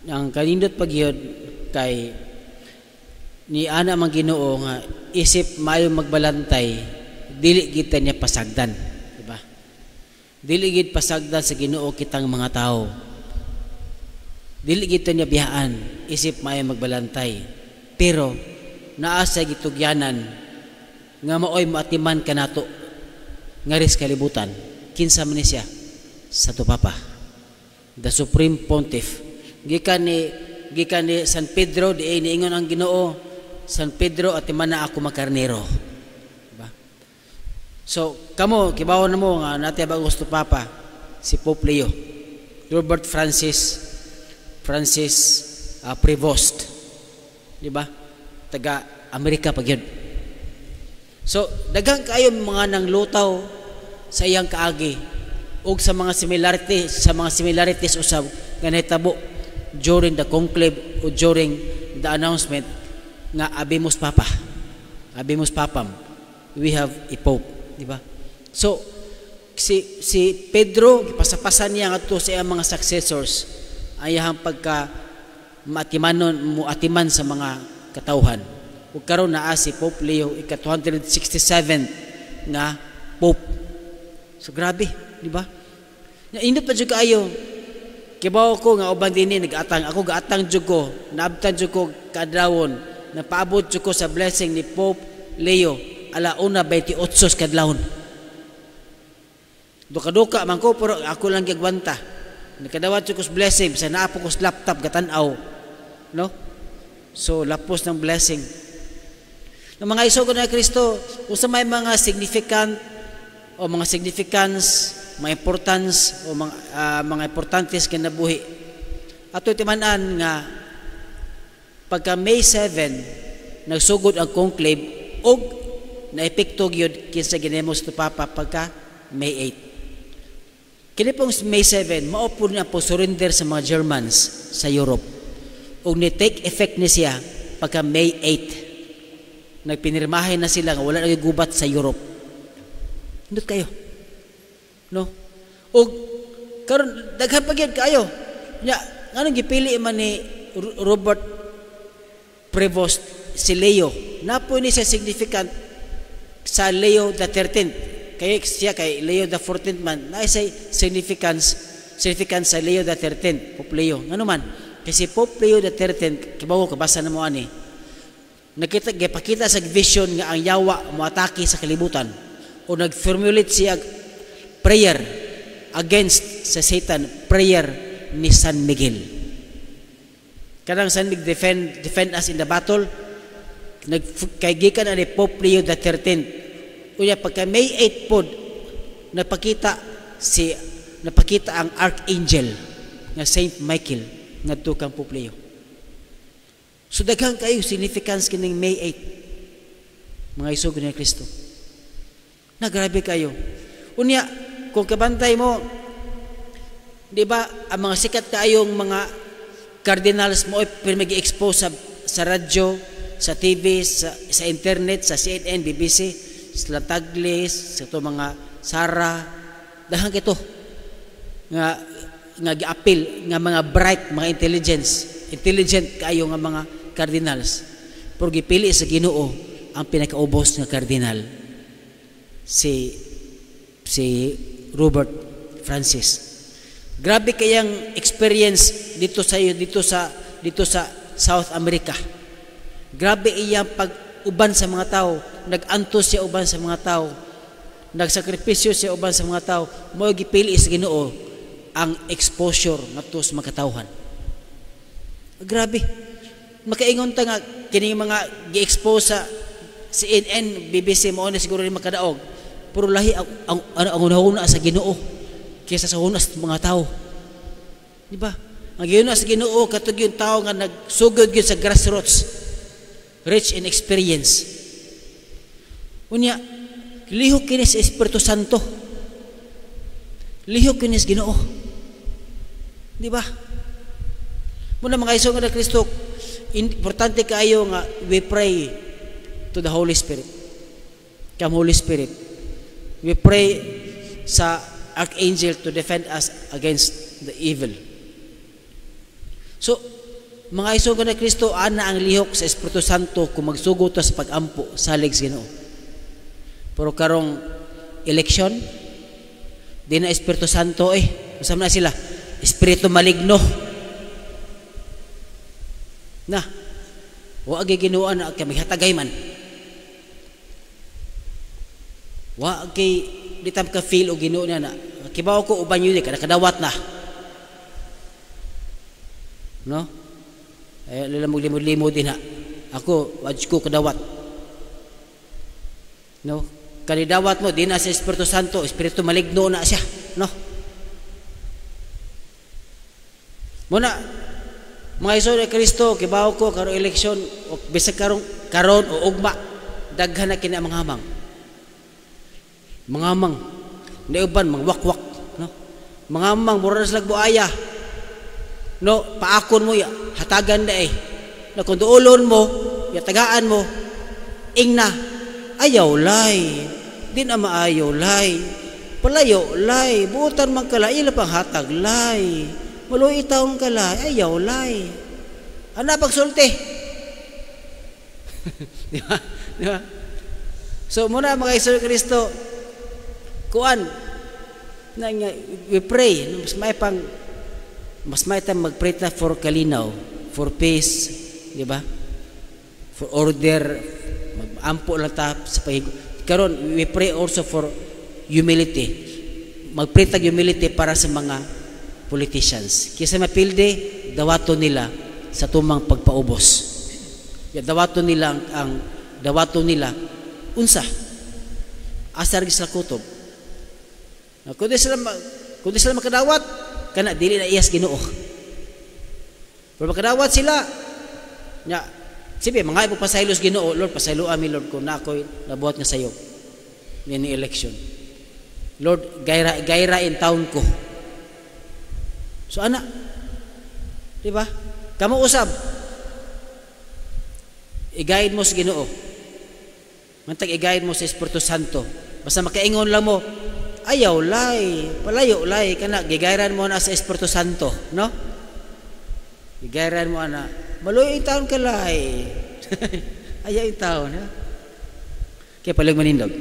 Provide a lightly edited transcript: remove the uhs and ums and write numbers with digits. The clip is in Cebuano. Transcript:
Ang kanindot pa gyud kay ni ana man Ginoo nga isip maayo magbalantay, dili kita niya pasagdan, di ba? Dili gid pasagdan sa Ginoo kitang mga tao. Dili kita niya biyaan isip maayo magbalantay. Pero naa sa gitugyanan nga maoy maatiman kanato ngari sa kalibutan. Kinsa man ni siya? Santo Papa, the Supreme Pontiff. Gikan ni San Pedro di niingon ang Ginoo, "San Pedro, atiman na ako makarnero." Diba? So kamo kibaw na mo nga naa tay bag-o Santo Papa, si Pope Leo, Robert Francis Francis Prevost, di ba? Taga Amerika pa gyud. So daghang kayo mga nang lutaw sa iyang kaagi ug sa mga similarities usab nga nahitabo during the conclave o during the announcement nga "Habemus Papa, Habemus Papam," we have a pope, di ba? So si Pedro, gipasapasan niya ngadto sa iyang mga successors ang iyang pagka maatimanon, muatiman sa mga katawhan. Ug karon naa si Pope Leo, ika 267 nga pope. So grabe, di ba? Indot pa jud kaayo. Kibaw ko nga uban dinhi nag-atang, ako gaatang jud ko, naabtan jud ko kadlawon, napaabot jud ko sa blessing ni Pope Leo 1:28 kadlawon. Duka-duka man ko pero ako lang gigwanta. Nakadawat jud ko sa blessing sa naa po ko sa laptop gatanaw. No? So lapos ng blessing. Ng mga igsoon ni Kristo, kung sa may mga significant o mga significance, mga importance o mga importante sa kinabuhi. Ato timan-an nga pagka May 7 nagsugod ang conclave og naepekto gyud kinsa ginahimo sa Papa pagka May 8. Kini pong May 7, mao po niya po surrender sa mga Germans sa Europe. Ug ni take effect ni siya pagka May 8. Nagpinirmahe na sila nga wala na gubat sa Europe. Indot kayo. No? Ug karon daghan pa gyud kayo. Nya nganong gipili man ni Robert Prevost si Leo? Naa po ni siya significant sa Leo the 13th. Kay siya kay Leo the 14th man, naa siya significance sa Leo the 13th, Pope Leo. Ngano man? Kasi Pope Leo the 13th, kibawo kabasa na mo ani. Nakita, gipakita sa vision nga ang yawa moatake sa kalibutan o nag-formulate siya prayer against sa Satan, prayer ni San Miguel. Kanang San Miguel, defend us in the battle, nag kay gikan ani Pope Leo the 13th. Unya pagka May 8 pod napakita ang archangel nga Saint Michael ngadto kang Pope Leo. So daghan kayo significance kining May 8. Mga igsoon ni Kristo. Na grabe kayo. Unya kung kabantay mo, di ba, ang mga sikat kaayong mga cardinals mo ay expose sa radyo, sa TV, sa internet, sa CNN, BBC, sa Tagles, sa ito mga Sara, dahang ito nga nga giapil nga mga bright, mga intelligent kayo nga mga cardinals. Pero gipili sa Ginoo ang pinakaubos nga cardinal, si Robert Francis. Grabe kayang experience dito sa South America. Grabe iyang pag-uban sa mga tao, nag-antos siya uban sa mga tao, nagsakripisyo siya uban sa mga tao, mao gipili sa Ginoo ang exposure ngadto sa mga katawhan. Grabe. Makaingon ta nga kining mga gi-expose sa CNN, BBC mao na siguro ni makadaog. Pero lahi ang hunahuna sa Ginoo kaysa sa huna sa mga tao. Di ba? Ang gihuna sa Ginoo katong yung tao nga nagsugod gyud sa grassroots, rich in experience. Unya, lihok kini sa Espiritu Santo. Lihok kini sa Ginoo. Di ba? Muna mga igsoon nga Kristo, importante kaayo nga we pray to the Holy Spirit. Come, Holy Spirit. We pray sa Archangel to defend us against the evil. So, mga igsoon ni Kristo, ana ang lihok sa Espiritu Santo kung magsugo ta sa pagampo salig sa Ginoo. Pero karong eleksyon, di na Espiritu Santo eh. Unsa na sila? Espiritu maligno. Na, wa gi Ginoo na kay hatagay man. Wa kay di tam ka feel og Ginoo na na. Kibaw ko uban yun kada kadawat na. No? Ay lila mo limod-limod din ha. Ako waj ko kadawat. No? Kanidawat mo di na sa Espiritu Santo, espiritu maligno na siya, no? Muna mga igsoon ni Kristo, kibaw ko karong eleksyon o bisag karong karon o ugma, daghan na kini ang mga hamang. Mga hamang ni uban mga wakwak, no? Mga hamang mura na sila buaya. No, paakon mo ya, hatagan na eh. Na kung duolon mo, ya tagaan mo, ingna, ayaw lay, di na maayaw lay, palayo lay, buotan man kala, ila pang hatag lay, maluoy taon ka lay, ayaw lay. Ana pagsulti. Di ba? Di ba? So muna mga igsoon ni Kristo, kuan na nga, we pray, no, mas may tang magpray ta for kalinaw, for peace, di ba? For order, magampo lang ta sa pahig. Karon we pray also for humility. Magpray tag humility para sa mga politicians. Kaysa mapilde, dawato nila sa tumang pagpaubos. Ya, dawato nila ang dawato nila unsa? Asar sila kutob. Na kung di sila makadawat, kana dili na iyas Ginoo. Pero makadawat sila, nya, sige, mga ibo pasaylos Ginoo, Lord, pasaylo ami Lord kung na ako'y nabuhat nga sayo ni election. Lord, gaira in town ko. So ana, di ba? Kamo usab, i-guide mo sa Ginoo. Mantag i-guide mo sa Espiritu Santo. Basta makaingon lang mo, ayaw lay, palayo lay, kana gigayran mo na sa Espiritu Santo, no? Gigayran mo ana, maluoy taon ka lay. Ayaw in taon, ha? Kaya palig manindog.